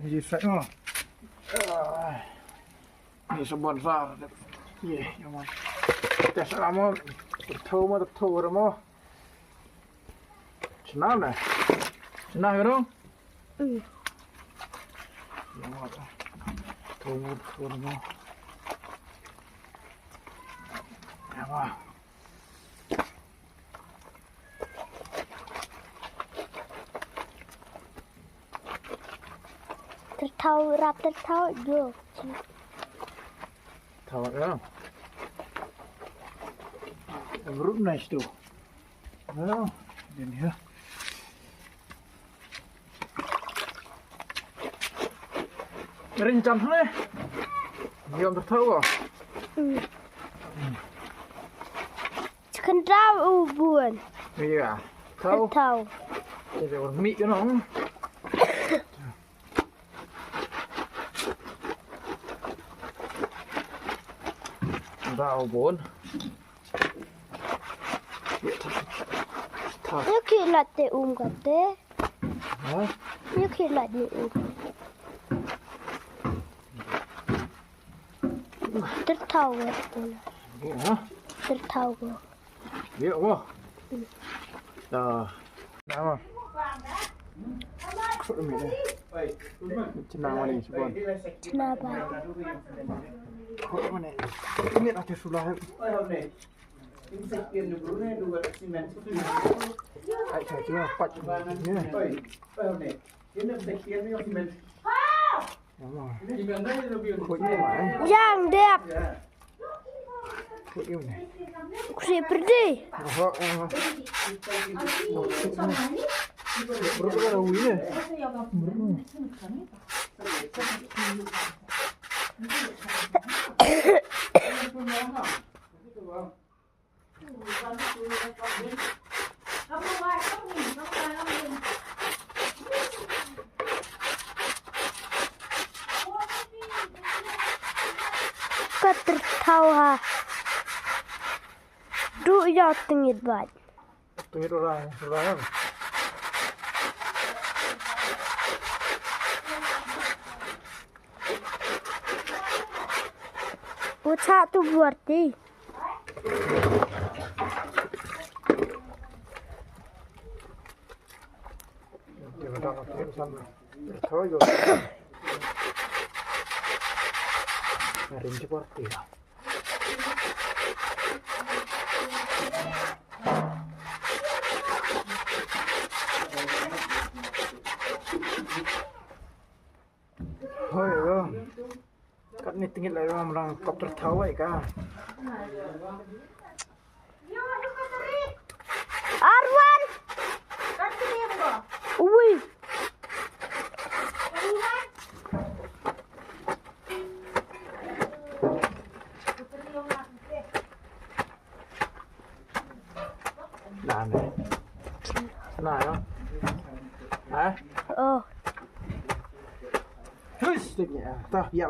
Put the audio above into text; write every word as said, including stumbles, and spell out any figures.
Ji sa mo. Ni sabon sa. Ye, ya mo. Te sa mo. Tyrthaw mo, tyrthaw mo. Shna na. Shna hero. Mm. Ya mo. Tyrthaw mo, tyrthaw mo. Ya mo. Tyrthaw, rap tyrthaw, jo. Thaw, ya. Brut nice tu. Ya, din ya. Rin jam ne. Jam tyrthaw. Hmm. Kyndaw u bun. Iya. Thaw. Thaw. Kita ur mi kena. Kyndaw u bun. Iya, thaw. Thaw. Ïa ki lait te um kate. Ha? Ïa ki lait ni um. Tyrthaw ko. Ïa, ha? Tyrthaw ko. Ïa, wa. Ta. Nama? Khut mi ne. Chna mani sibon. Chna ba. Khut mi ne. Ini ati sulai. Ai, saya cuma empat. Ini. Khut mi ne. Yang dep. Khut mi ne. Khut perdi. Aha, aha. Berapa orang ini? Ka tyrthaw ha. Du ïa tngit bad. Tngit ora, ora. Ucha tu buarti. Rin ci buarti. Hoi, yo. Katne tngit la, yo, mrang kop tyrthaw ai ka. Arwan. Ui. Na ne. Na yo. Ha? Oh. Hus, dik ni. Ta, ya.